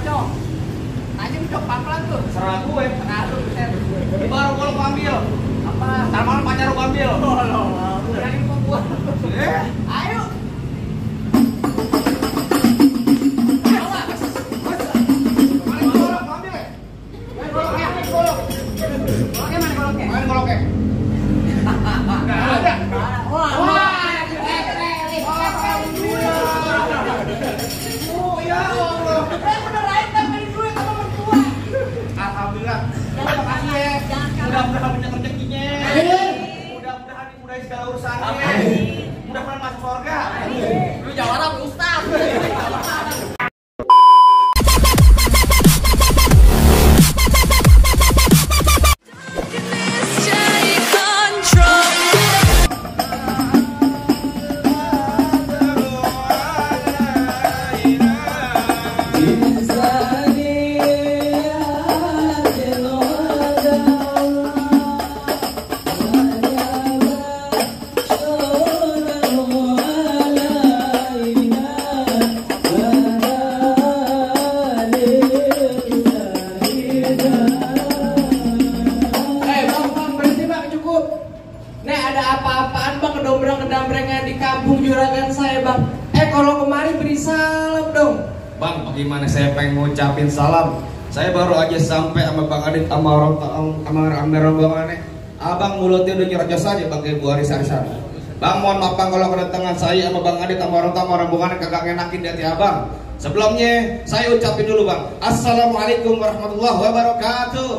Cok. Tanya Cok pelan-pelan tuh. Serah gue. Serah lu, buset. Ini baru kalau gua ambil. Apa? Ntar malam pacar gua ambil. Berani kok gua. Ayo. Mudah-mudahan banyak rezekinya. Mudah-mudahan dimudahin segala urusannya. Mudah-mudahan masuk surga. Lu jawab apa, Ustaz? Kedamrengan di kampung juragan saya, Bang. Kalau kemari beri salam dong. Bang, bagaimana saya pengen ngucapin salam. Saya baru aja sampai sama Bang Adit sama orang sama rombongannya. Abang mulutnya udah nyerocos aja Bang kayak Bu Arisan. Bang, mohon maaf Bang kalau kedatangan saya sama Bang Adit sama orang rombongannya kagak ngenakin di hati Abang. Sebelumnya saya ucapin dulu Bang, Assalamualaikum warahmatullahi wabarakatuh.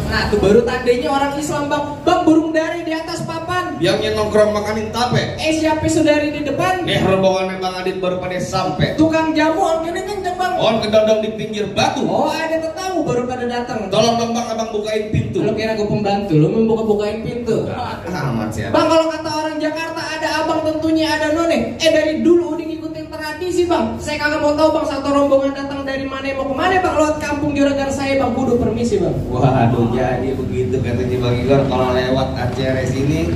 Nah, itu baru tandanya orang Islam, Bang. Bang, burung dari di atas papan. Yang nongkrong makanin tape. Siapa saudari di depan? Rombongannya Bang Adit baru pada sampai. Tukang jamu angin kenceng, Bang. On kedondong di pinggir batu. Oh, ada tetamu baru pada datang. Tolong dong Bang, abang bukain pintu. Lu kira gue pembantu, lu membuka-bukain pintu. Amat sih. Bang, kalau kata orang Jakarta ada abang tentunya ada none. Dari dulu udah ngikutin tradisi, Bang. Saya kagak mau tahu Bang satu rombongan datang dari mana mau kemana, Bang. Lewat kampung juragan saya, Bang. Kudu permisi, Bang. Waduh, jadi begitu katanya Bang Igor, kalau lewat acara sini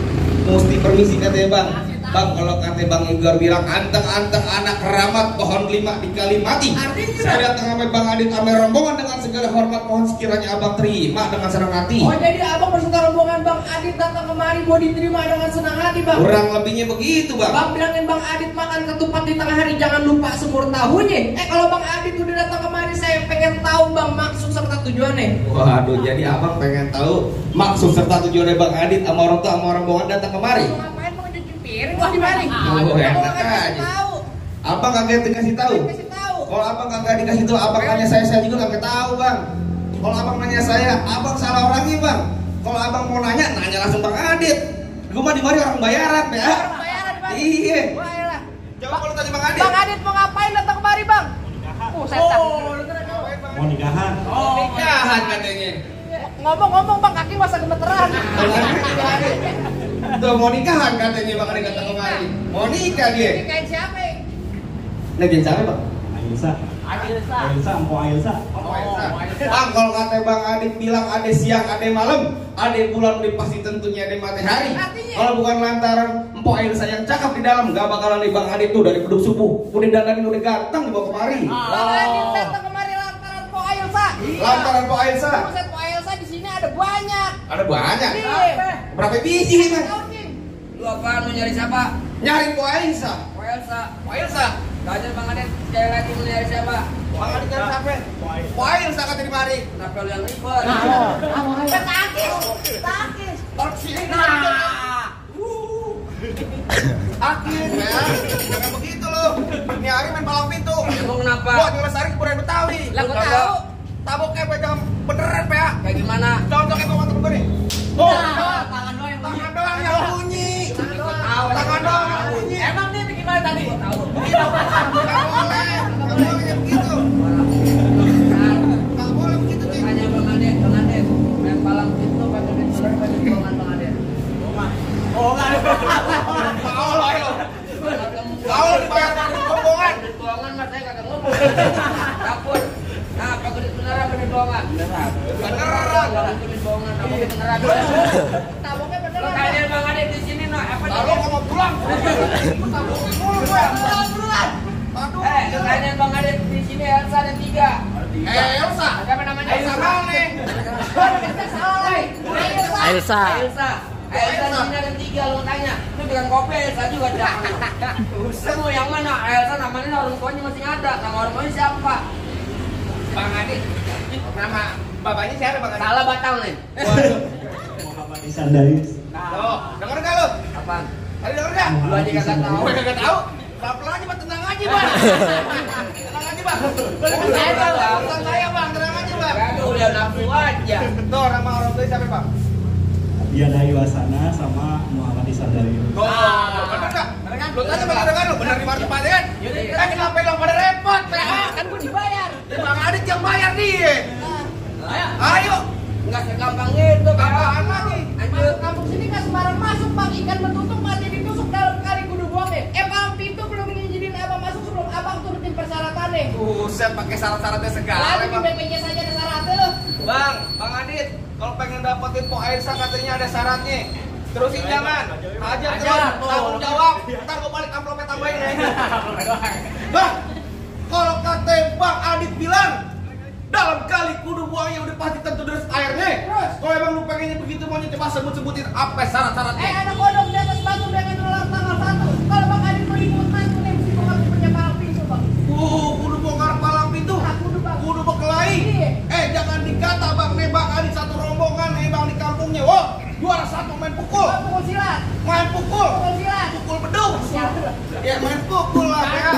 mesti permisi katanya Bang. Bang, kalau kata Bang Igor bilang anteng-anteng anak keramat pohon 5 dikali mati. Artinya saya datang sama Bang Adit sama rombongan dengan segala hormat, mohon sekiranya abang terima dengan senang hati. Oh, jadi abang beserta rombongan Bang Adit datang kemari mau diterima dengan senang hati, Bang. Kurang lebihnya begitu Bang. Bang bilangin Bang Adit makan ketupat di tengah hari jangan lupa semur tahunya. Kalau Bang Adit udah datang kemari saya pengen tahu Bang maksud serta tujuannya. Waduh, jadi abang pengen tahu maksud serta tujuannya Bang Adit sama orang tua sama rombongan datang kemari. Ngapain mau nyuci piring? Wah, di mana? Oh, enak aja. Abang kagak dikasih tahu. Kalau abang kagak dikasih tahu, abang nanya saya juga kagak tahu Bang. Kalau abang nanya saya, abang salah orangnya Bang. Kalau abang mau nanya langsung Bang Adit. Gue mah di mari orang bayaran ya. Orang bayaran di mana? Iya. Wah, elah. Coba kalau tanya Bang Adit. Bang Adit mau ngapain datang kemari, Bang? Setan. Mau nikahan. Oh, nikahan katanya. Ngomong-ngomong Bang, kaki masa gemeteran. Tuh mau nikahan katanya Bang Adit datang kemari. Mau nikah dia. Nikahin siapa? Nikahin siapa Bang? Ailsa. Ailsa, Mpok Ailsa. Bang, kalau kata Bang Adit bilang ada siang, ada malam, ada bulan, udah pasti tentunya ada matahari. Kalau bukan lantaran Mpok Ailsa yang cakep di dalam, gak bakalan nih Bang Adit tuh dari beduk subuh udah dandanin udah ganteng dibawa kemari. Bang Adit datang kemari lantaran Mpok Ailsa. Lantaran Mpok Ailsa. Buset, Mpok Ailsa di sini ada banyak. Ada banyak. Iya. Berapa biji nih Bang? Lu apaan mau nyari siapa? Nyari Mpok Ailsa. Mpok Ailsa. Mpok Ailsa. Tanya Bang Adit sekali lagi mau nyari siapa? Bang Adit nyari siapa? Mpok Ailsa kata di mari. Kenapa lu yang ribet? Takis. Akhir ya. Jangan begitu loh. Ini hari main palang pintu. Emang kenapa? Gua di Lestari kuburan Betawi. Lah gua tahu. Taboknya pegang beneran PA. Kayak gimana? Contohnya gua motor gue nih. Oh, Tangan doang yang tangan doang yang bunyi. Tahu. Tangan doang yang bunyi. Emang dia gimana tadi? Tahu. Nggak boleh. Nggak boleh begitu. Nggak boleh begitu nih. Tanya Bang Adit, main palang pintu pakai duit bener pakai bohongan Bang Adit. Oh, nggak ada. Kau loh, lo. Kau dibayar bohongan. Duit bohongan mas saya kagak ngomong. Dapur. Nah, pakai duit beneran pakai bohongan. Beneran. Duit bohongan, taboknya beneran. Taboknya beneran. Tanya Bang Adit di sini no, apa Lalu kamu pulang. Taboknya mulu gue. Beneran. Aduh. Tanya Bang Adit Ini Elsa dan tiga. Elsa. Siapa namanya? Elsa mana? Elsa. Elsa di sini ada tiga, lu tanya. Itu dengan kopi Elsa juga jangan. Kamu yang mana? Elsa namanya orang tuanya masih ada. Nama orang tuanya siapa? Bang Adit. Nama bapaknya siapa Bang Adit? Salah batang nih. Waduh. Muhammad Isandaris. Tuh, denger gak lu? Apaan? Tadi denger gak? Lu aja kagak tahu. Gue kagak tahu. Pelan-pelan aja Bang, tenang aja Bang. Tenang aja Bang. Saya tahu. Urusan saya Bang, tenang aja Bang. Aduh, udah nafsu aja. Tuh, nama orang tua siapa Bang? Diana Yuasana sama Muhammad Isandaris. Tuh, bener gak? Bener kan? Lu tanya Bang, bener kan? Lu bener di mana tempatnya kan? Kan kenapa dong pada repot? Kan gua dibayar. Bang Adit yang bayar dia. Ayo. Enggak segampang itu, Apaan lagi? Lanjut. Kampung sini nggak sembarang masuk, Bang. Ikan bertutup mati ditusuk dalam kali kudu buangnya. Bang, pintu belum ngizinin abang masuk sebelum abang turutin persyaratannya. Buset, pakai syarat-syaratnya segala. Lalu di Bang. BPJS saja ada syaratnya loh. Bang Adit, kalau pengen dapetin Po Airsa katanya ada syaratnya. Terusin jangan, ajar terus, tanggung jawab. Ntar gue balik amplopnya tambahin ya. Bang, kalau kata Bang Adit bilang dalam kali kudu buangnya udah pasti tentu deres airnya. Terus? Kalau emang lu pengennya begitu maunya coba sebut-sebutin apa syarat-syaratnya. Ada kodok di atas batu dengan nolak tanggal 1. Kalau Bang Adit mau ikut nanti nih mesti bukan punya palang pintu, Bang. Kudu bongkar palang pintu. Nah, kudu, Bang. Kudu berkelahi. Iya. Jangan dikata Bang nih Bang Adit satu rombongan nih Bang di kampungnya. Wah, juara satu main pukul. Bang, pukul silat. Main pukul. Pukul silat. Pukul beduk. Ya main pukul lah ya.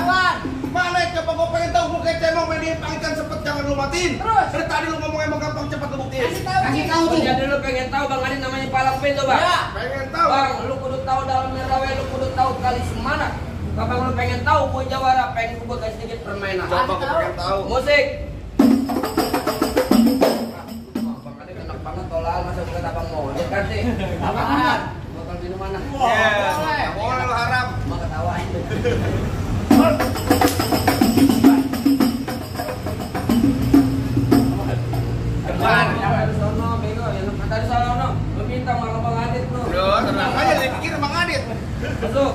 Mana coba gue pengen tahu gue kayak cemong main dia panggilkan cepet jangan lu matiin. Terus? Dari tadi lu ngomong emang gampang cepet lu buktiin. Kasih tahu. Oh, jadi lu pengen tahu Bang Adit namanya palang pintu, Bang? Ya. Pengen tahu. Bang, lu kudu tahu dalam Merawe, lu kudu tahu kali semana. Bapak lu pengen tahu gue jawara, pengen gue kasih sedikit permainan. Coba gue pengen tahu. Musik. Bang Adit enak banget tolal, masa bukan abang mau. Ya kan sih? Apaan? Bakal minum mana? Ya, boleh lu haram. Mau ketawain. Dari sono, bego, yang dari sono, lu minta sama Bang Adit lu. Udah, tenang aja dia pikir Bang Adit. Masuk.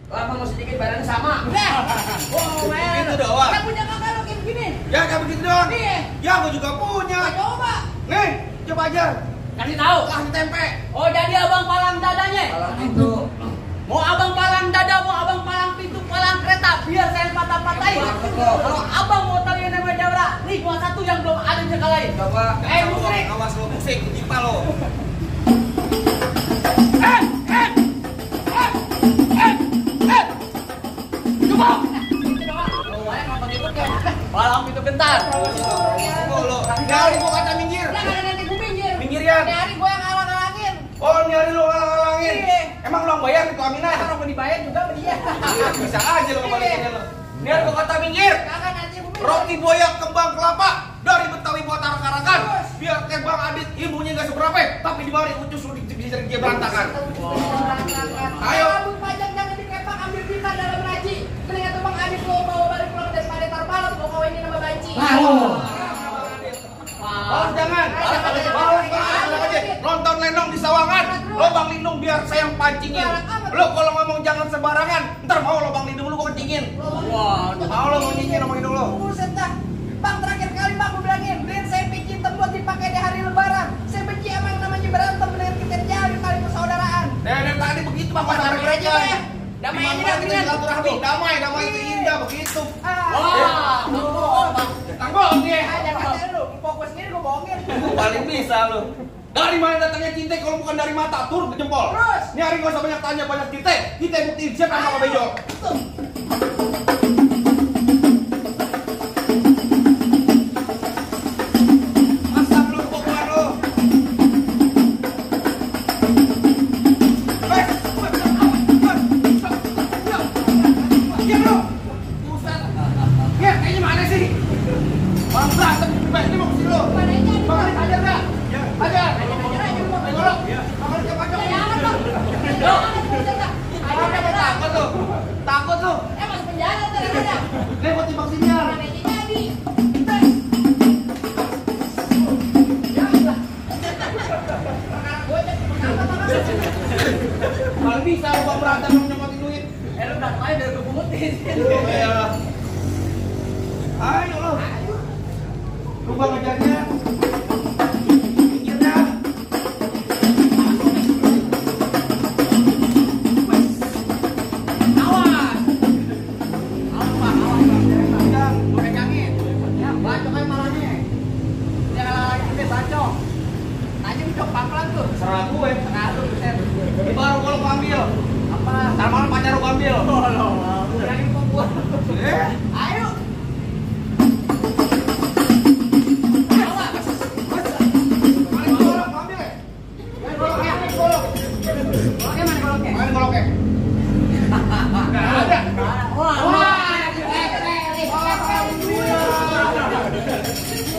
Lama mau sedikit badannya sama. Oh, Gitu doang. Kita punya kakak lo kayak begini. Ya kayak begitu doang. Iya. Ya gue juga punya. Coba. Nih, coba ajar. Kasih tahu. Kasih tempe. Oh, jadi abang palang dadanya. Palang pintu. Mau abang palang dada, mau abang palang pintu, palang kereta, biar saya patah-patahin. Kalau abang mau tahu yang namanya jawara, nih gua satu yang belum ada yang lain. Coba. Musik. Awas lo musik, jipa lo. Coba. Palang pintu bentar. Lo, nyari gua kata minggir. Jangan nanti gua minggir. Minggirian. Ini hari gua yang ngalang-ngalangin. Oh, nyari lo ngalang-ngalangin. Iya. Emang lo yang bayar itu Aminah? Kalau mau dibayar juga sama dia. Iya, bisa aja lo kembaliinnya lo. Nyari gua kata minggir. Kakak nanti gua minggir. Roti buaya kembang kelapa dari Betawi buat arak-arakan. Biar teh Bang Adit ilmunya nggak seberapa, tapi di mari ucus lu bisa dia berantakan. Ayo. Rambut panjang jangan dikepak, ambil pita dalam laci. Mendingan tuh Bang Adit lo bawa balik pulang daripada taruh malam lo kawinin sama banci. Balas jangan. Balas aja. Nonton lenong di sawangan. Lo Bang Lindung biar saya yang pancingin. Lo kalau ngomong jangan sembarangan. Ntar mau lo Bang Lindung lu gua kencingin. Wah, Mau lo mau nyingin sama Lindung lo. buset dah. Bang terakhir kali Bang gue bilangin, beliin saya peci hitam buat dipakai di hari lebaran. Saya benci sama yang namanya berantem dengan kita jauh kali persaudaraan. Dari tadi begitu Bang pasar Damai mereka. aja, ya. Damai aja, Kita Bang. silaturahmi, damai itu indah begitu. Wah, lu bohong Bang. Tanggol nih. Jangan kata lu, fokus sendiri gue bohongin. Paling bisa lo. Dari mana datangnya cinta kalau bukan dari mata turun ke jempol. Terus? Ini hari gak usah banyak tanya banyak cinta. Kita buktiin siapa yang sama bejo. Tuh. Asap lu pokoknya lo. Diam lo. Buset. Ya, kayaknya mana sih? Bang berantem, ini mau kesini lo. Mana aja nih, Bang Bang? Adit ajar gak? Ajar. Ajar aja lu. Ayo lo. Bang Adit siapa aja? Jangan Bang. Jangan, Bang. Takut tuh. Takut tuh. Masuk penjara ntar ada. Nih buat timbang siniar. Mana aja jadi. Coba ngejarnya. Pinggirnya. Awas. Awas, Pak. Awas, Pak. Jangan. Lu pegangin. Ya, bacok aja malah nih. Dia lagi gede bacok. Tadi udah pelan-pelan tuh. Serah gue. Tengah lu, buset. Ini baru kalau gua ambil. Apa? Ntar malam pacar gua ambil. Bilangin kok gua. Ayo. Maling golok, gua ambil ya? Goloknya mana goloknya? Maling goloknya. Nggak ada.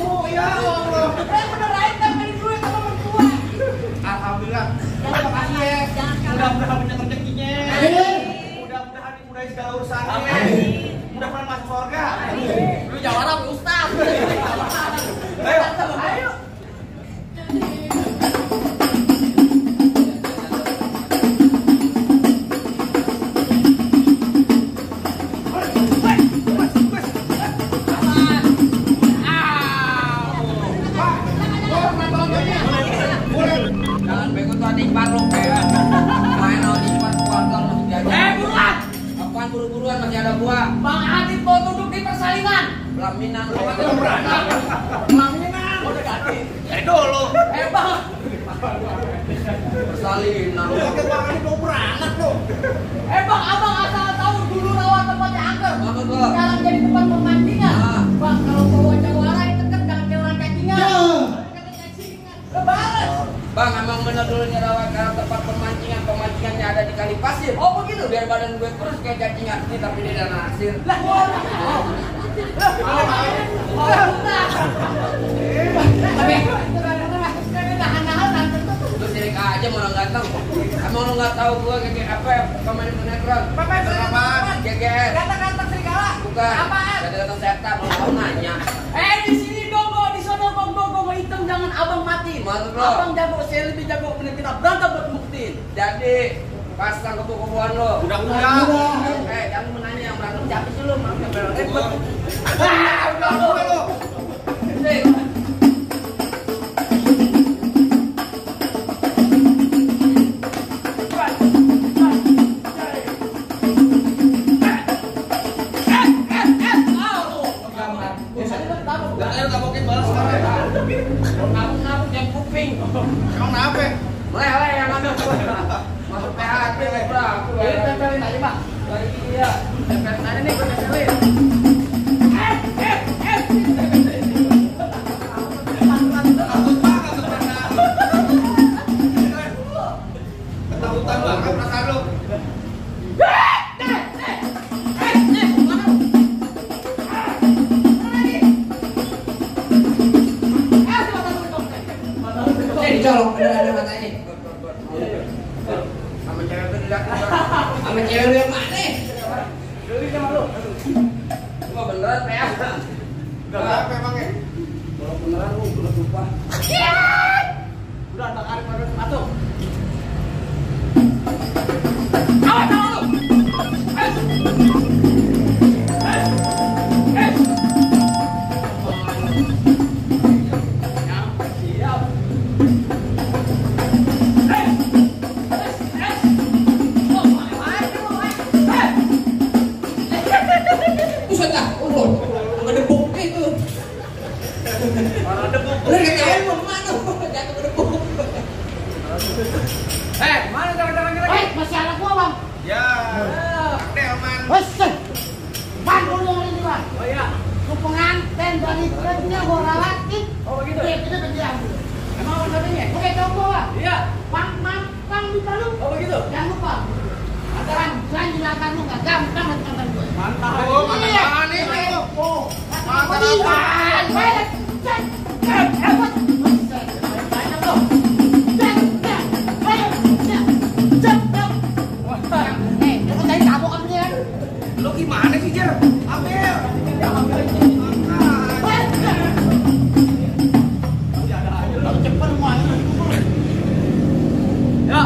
Oh ya Allah. Alhamdulillah. Makasih ya. Mudah-mudahan banyak rezekinya. Mudah-mudahan dimudahi segala urusannya. Mudah-mudahan masuk surga. Lu jawab Ustaz. Ayo. Ayo. Jangan bego tuh adik parlo kayak main adik par keluarga masih jajan. Buruan. Apaan buru-buruan masih ada gua. Bang Adit mau duduk di persalingan. Pelaminan lu. Pelaminan. Udah ganti. Dulu. Bang. Persalinan. Pakai Bang Adi mau beranak lo. Bang, abang asal tahu dulu rawa tempatnya angker. Apa tuh? Sekarang jadi tempat pemancingan. Ah. Bang, kalau bawa jawara itu kan jangan kayak orang cacingan. Lebaran. Bang, emang bener dulu nyerawat karena tempat pemancingannya ada di kali pasir. Oh begitu. Biar badan gue kurus kayak cacingan nih, tapi dia dan nasir. Lah, Lu sirik aja mau orang ganteng. Emang lu nggak tahu gue kayak apa pemain sinetron? Apaan? GGS. Kata-kata serigala. Bukan. Apaan? Kata-kata setan. Mau nanya. Di sini gongo, di sana gongo hitam, jangan abang mati. Mantap, bro. Abang jago, saya lebih jago. Mending kita berantem buat buktiin. Jadi pasang kebu-kebuan lo. Udah. Jangan menanya yang berantem siapa sih lo? Mau yang berantem ribet. Udah lo. Sih. Gak mungkin balas sekarang. Ngabuk-ngabuk yang kuping. Emang kenapa? Meleleh yang ngambil. Masuk PHP berapa? Jadi tempelin aja, Pak. Dari dia. Tempelin aja nih, gue tempelin. Ketakutan banget perasaan lo. Dicolok ada matanya. Sama cewek itu dilihat. Sama cewek lu yang mana? Beli sama lu. Gua beneran ya. Gak apa emangnya? Kalau beneran lu udah lupa. Udah tak arif masuk. Awas sama lu. Buset dah, ngedebuk itu. Orang debu. Lu ketahuan mau kemana? Jatuh ngedebuk. Mana cara-cara kira? Masih anak gua, Bang. Ya. Delman. Wesek, pan dulu ini bang. Oh iya. Ku pengantin dari trennya gua rawatin. Oh begitu. Dia kita pendiam. Emang apa katanya? Oke coba bang. Iya. Pang di Palu. Oh begitu. Jangan lupa. Antaran selain jelakan lu nggak gampang nonton gue. Mantap. Oh, mantap apaan nih? Oh, Mantap apaan? banyak loh. Lu tadi tabok apa dia? Lo gimana sih, Jer? Ambil. Cepet semuanya. Ya.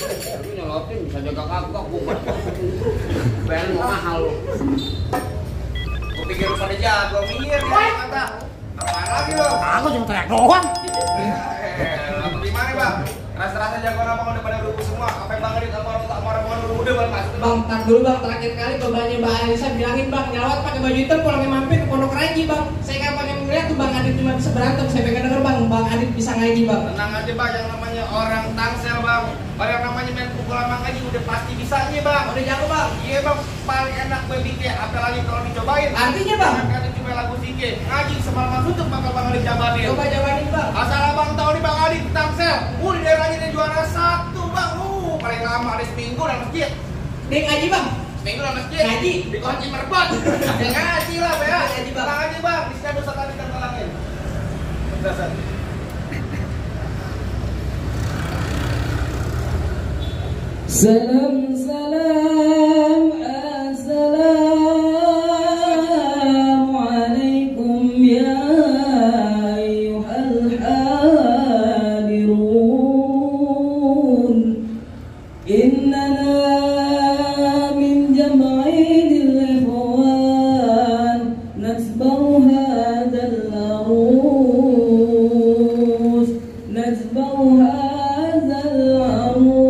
Tapi nyolotin bisa jaga kagak bukan. Bel mahal lu. Gua pikir lu pada jago, minggir ya kata. Apaan lagi lo? Aku cuma teriak doang. Apa gimana bang? Rasa-rasa jagoan abang udah pada rubuh semua. Apa yang bang Adit sama orang udah bang masuk tuh bang? Bang, tar dulu bang, terakhir kali bapaknya Mbak Alisa bilangin bang, nyelawat pakai baju hitam pulangnya mampir ke Pondok Raji bang. Saya kan pengen ngeliat tuh Bang Adit cuma bisa berantem, saya pengen denger bang, Bang Adit bisa ngaji bang. Tenang aja bang, yang namanya orang Tangsel bang. Kalau yang namanya main pukulan bang Haji udah pasti bisanya bang. Udah jago bang. Iya bang, paling enak gue bikin. Apalagi kalau dicobain. Artinya bang? Karena cuma lagu Sike. Ngaji semalam tutup bakal bang Adit jabanin. Coba jawanin bang. Asal abang tahu nih bang Adit Tangsel. Di daerahnya dia juara 1 bang. Paling lama ada seminggu dalam masjid. Dia ngaji bang. Seminggu dalam masjid. Ngaji. Di kunci merbot. Ya ngaji lah ya. Ngaji bang. Ngaji bang. Di sini dosa tadi kan talangin. Dosa. Salam salam assalamualaikum ya ayyuhal hadirun innana min jam'idil ikhwan nasbahu hadzal arus nasbahu hadzal arus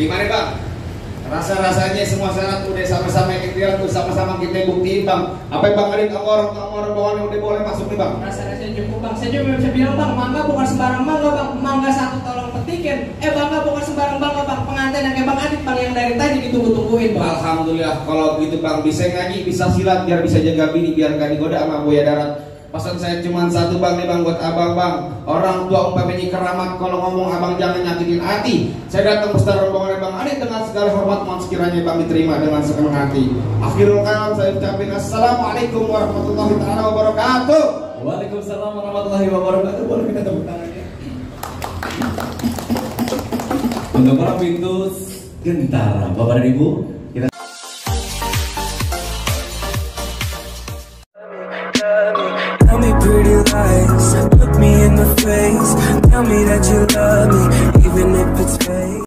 Gimana bang? Rasa-rasanya semua syarat udah sama-sama ikhtiar tuh, sama-sama kita buktiin bang. Apa yang bang Adit sama orang bawaan yang udah boleh masuk nih bang? Rasa-rasanya cukup bang. Saya juga bisa bilang bang, mangga bukan sembarang mangga bang. Mangga satu tolong petikin. Bangga bukan sembarang bangga bang. Pengantin yang kayak Bang Adit bang yang dari tadi ditunggu-tungguin bang. Alhamdulillah kalau begitu bang, bisa ngaji, bisa silat, biar bisa jaga bini, biar gak digoda sama buaya darat. Pesan saya cuma satu bang nih bang buat abang bang. Orang tua umpamanya keramat, kalau ngomong abang jangan nyakitin hati. Saya datang besar rombongan bang Adit dengan segala hormat, mohon sekiranya bang diterima dengan sepenuh hati. Akhirul kalam saya ucapin assalamualaikum warahmatullahi wabarakatuh. Waalaikumsalam warahmatullahi wabarakatuh. Boleh kita tepuk tangannya. Untuk para pintu Gentara, Bapak dan Ibu, kita Tell me pretty lies, look me in the face. Tell me that you love me,